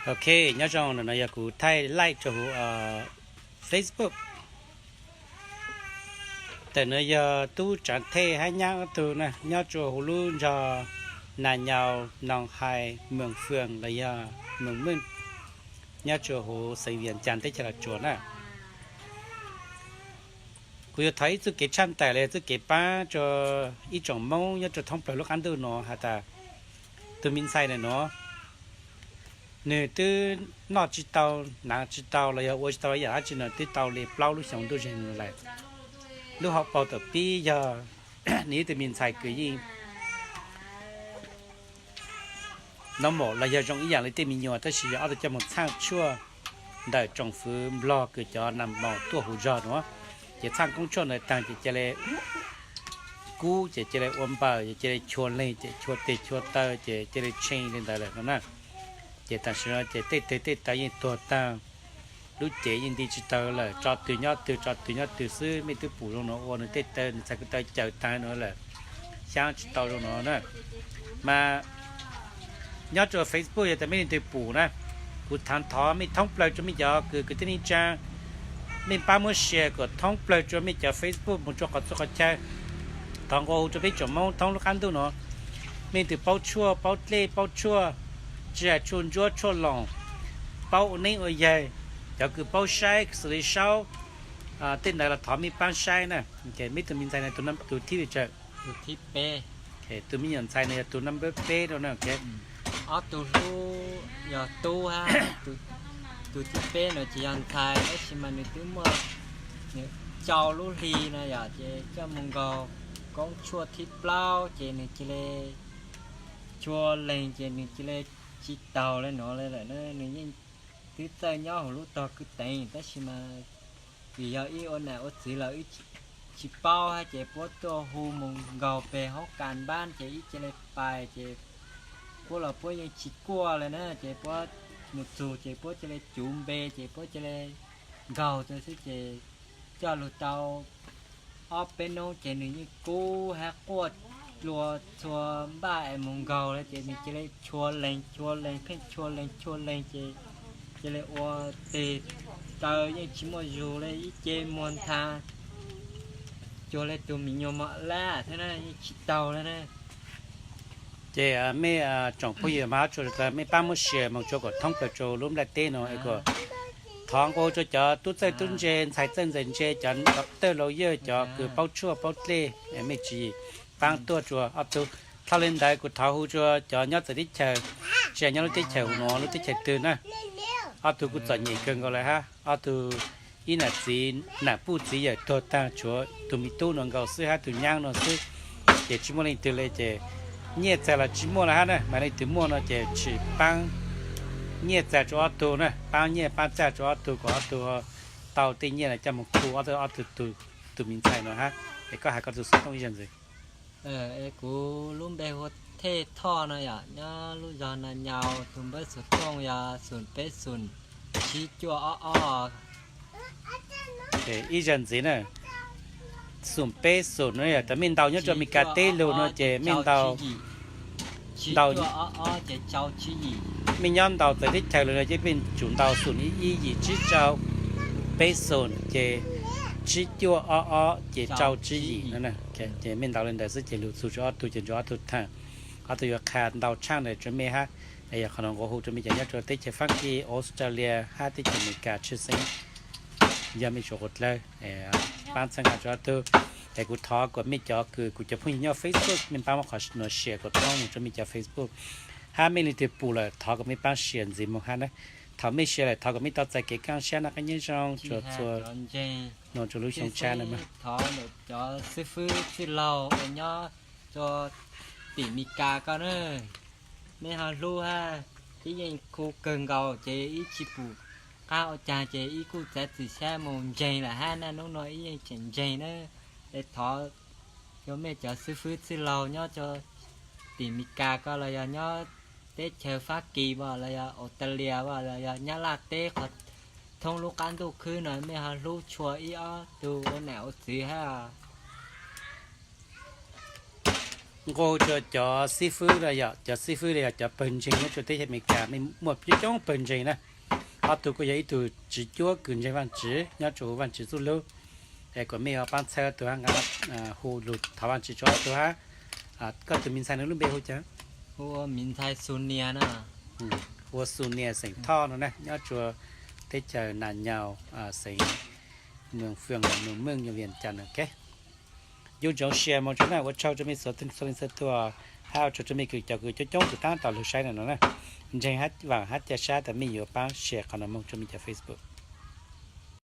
Ok, nyob zoo, ntawm no yog kuv thaij laij rua huv Facebook. Ntawm no yog tub Tsav Thej hab nyab ob tug na, nyob rua huv lub nroog Nas Nyaus, Noos Hais, Moos Fwm los yog Moos Mwj, nyob rua huv xeev Vias Cas teb chaws Los Tsuas na. Kuv yuav thov ib txuj kev tshaj tawm los yog txuj kev paab rua ib tsoom Moob nyob rua thoob plawg lub qaab ntuj nuav has tas, tug me ntxhais ntawm nuav, nwg twb noj tsi tau, naav tsi tau los yog ua tsi tau ib yaam dlaab tsi, nwg twb tau le plaub lub xyoo ntuj zeeg lawm. Lub hauv paus tawm pib yog nwg ib tug me ntxhais kws yeej normal los yog zoo ib yaam le tej me nyuam, tab sis yog ob tug coj moog txhaaj tshuaj ntawm tsoom fwv Nplog kws cov nas maus tuaj huv zog nuav, ces txhaaj koob tshuaj ntawd taag ces ca le kub, ces ca le ua npawm, ces ca le chua leeg, ces chua teg chua taw, ces ca le tshee le ntawd lawm no na. Ces tam sim no ces tej teg tej taw yeej tuag taag, lub cev yeej nti tsi tau lawm, tso twg nyob twg, tso twg nyob twg xwb. Mej twb pum zoo nuav ua nwg tej taw, nwg txhais ko taw cawm taag nuav lawm, xyaab tsi tau zoo nuav na. Mas nyob rua Facebook yog tas mej leej twg pum na, kuv thaam thov mej thoob plawg rua mej cov kws kwv tij neej tsaa, mej paab muab share kom thoob plawg rua mej cov Facebook moog rua qhov txhua qhov chaw. Thov nqua hu rua peb tsoom Moob thoob lub qaab ntuj nuav, mej leej twg paub tshuaj, paub dlej, paub tshuaj, tsi has tshuaj ntsuab tshuaj loos, paub ua neeb ua yaig, cov kws paub saib xws li saub tej ntawd los thov mej paab saib na. Meb tug me ntxhais na, tus thib li tsawg? Tus me nyuam ntxhais no yog tus number peb rau na. Ob tug hlub yog tub hab, tus thib peb no ces yog ntxhais, tab sis mas nws twb muaj, nws rau lub hli no yom, ces coj mus nkaug koob tshuaj thib plaub ces nws cia li chua leeg ces nws cia li tsis taug le nuav lawm na. Nws yeej twb txawj nyob hauv lub tog kwj teev, tab sis mas vim yog ib ua nam ua txiv lawm wb tsis paub hab ces puab tuaj hu mus nkaug peg hoob kas npab ces ib cia li pais ces puab los puab yeej tsis kuaj le na, ces puab mus txug ces puab cia li cuv npe ces puab cia li nkaug tau xwb ces coj lug tau ob peb nub ces nws yeej kub hab quaj dlua txhua npaj es mus nkaug le ces nws cia li chua leeg chua leeg pheej chua leeg chua leeg ces cia li ua teg taw yeej tsis muaj zug le, ib ce muag ntha cuag le tug me nyuam mos lab thiab na, yeej tsis taug le na. Ces mej tsoom phooj ywg mas tsuas mej paab muab share moog rua kom thoob plaws rua lub nplaj teb no es kom thov nqua rua cov tub txawj tub ntse, ntxhais txawj ntxhais ntse, cov doctor lawyers, cov kws paub tshuaj paub dlej, mej tswv yim paab tuaj rua ob tug. Dhau le ntawd kuv thov hu rua cov nyob txawv teb chaws, tsis has nyob lub teb chaws huv nuav lub teb chaws twg na, ob tug kuj txom nyem kawg nkaus lawm hab. Ob tug ib nam txiv, nam puj txiv yawm tuag taag, tshuav tug me tub nuav nkaus xwb hab tug nyaab nuav xwb, ces tsis muaj leej twg le ces nyiaj txag los tsis muaj le hab na, mas leej twg muaj no ces tsim paab nyiaj txag rua ob tug na, paab nyiaj paab txag rua ob tug kom ob tug tau tej nyiaj los coj moog khu ob tug, ob tug tug me ntxhais no hab. Es koj has koj tug xov tooj ib zag ntxiv. Kuv lub npe hu Thej Thoj no yom, nyob lub zog Na Nyau, tus npawb xov tooj yog xoom peb xoom tsib cuaj ob ob. Ib zag ntxiv na, xoom peb xoom no yog tas mej ntaus nyob rua Amelikas teb lug no ces mej ntaus, ntaus, mej nyob ntaus txawv teb chaws lug no ces mej tsum ntaus xoom ib ib yim tsib rau peb xoom ces tsib cuaj ob ob ces rau tsib yim no. Ces mej ntaus le ntawd xwb ces lug txug rua ob tug ces nrug ob tug thaam, ob tug yuav qha ntau tshaaj ntawm rua mej hab. Yog qhov no nqua hu rua mej cov nyob rua teb chaws Fab Kis, Australia hab teb chaws Amelikas tshwj xeeb, yog mej tsuav quas dlawg, paab txhawb nqa rua ob tug. Es kuv thov kom mej cov kws kuv cov phooj ywg nyob Facebook mej paab muab qhov nuav share kom thoob moog rua mej cov Facebook, hab mej leej twg pum lawm thov kom mej paab share ntxiv moog hab na. Thaum mej share lawm thov kom mej tau txais kev kaaj sab noj qab nyob zoo rua txhua nuav rua lub xyoo tshab na. Thov cov xib fwb txwj laug uas nyob rua tim Amelikas ko na, mej ho hlub hab, ib yeej khu kawg nkaus ces ib tsis pum qab ua caag ces ib kuj txav txim sab mus ntseeg lawm hab na, nub nua ib yeej tseem ntseeg na. Es thov rua mej cov xib fwb txwj laug nyob rua tim Amelikas ko los yog nyob teb chaws Fab Kis los yog Australia los yog Nyab Laj teb qhov thoob lub qab ntuj khwb no mej ho hlub tshua ib ob tug ua nam ua txiv hab. Nqua hu rua cov xib fwb los yog cov xib fwb los yog cov pawg ntseeg nyob rua teb chaws Amelikas, mej muaj coob coob pawg ntseeg na. Ob tug kuj yog ib tug tswv cuab kws ntseeg Vaajtswv nyob rua huv Vaajtswv txuj lug. Es kuas mej yuav paab txhawb ob tug hab, nqa hu lug thov Vaajtswv rua ob tug hab. Koj tug mi ntxhais nws lub npe hu cas? Ua Xus Nias xeem Thoj no na, nyob rua teb chaws Nas Nyaus, xeev Mường Phường, Mường Mưng, Viêng Chăn, ok. Yuj ntsoov share moog rua na, ua tsaug rua mej txhua leej txhua tug, hab ua tsaug rua mej kws cov kws coob coob kws taab tom lug saib no na. Ntseeg Vaam hab ca sab tas mej yuav paab share qhov no moog rua mej cov Facebook.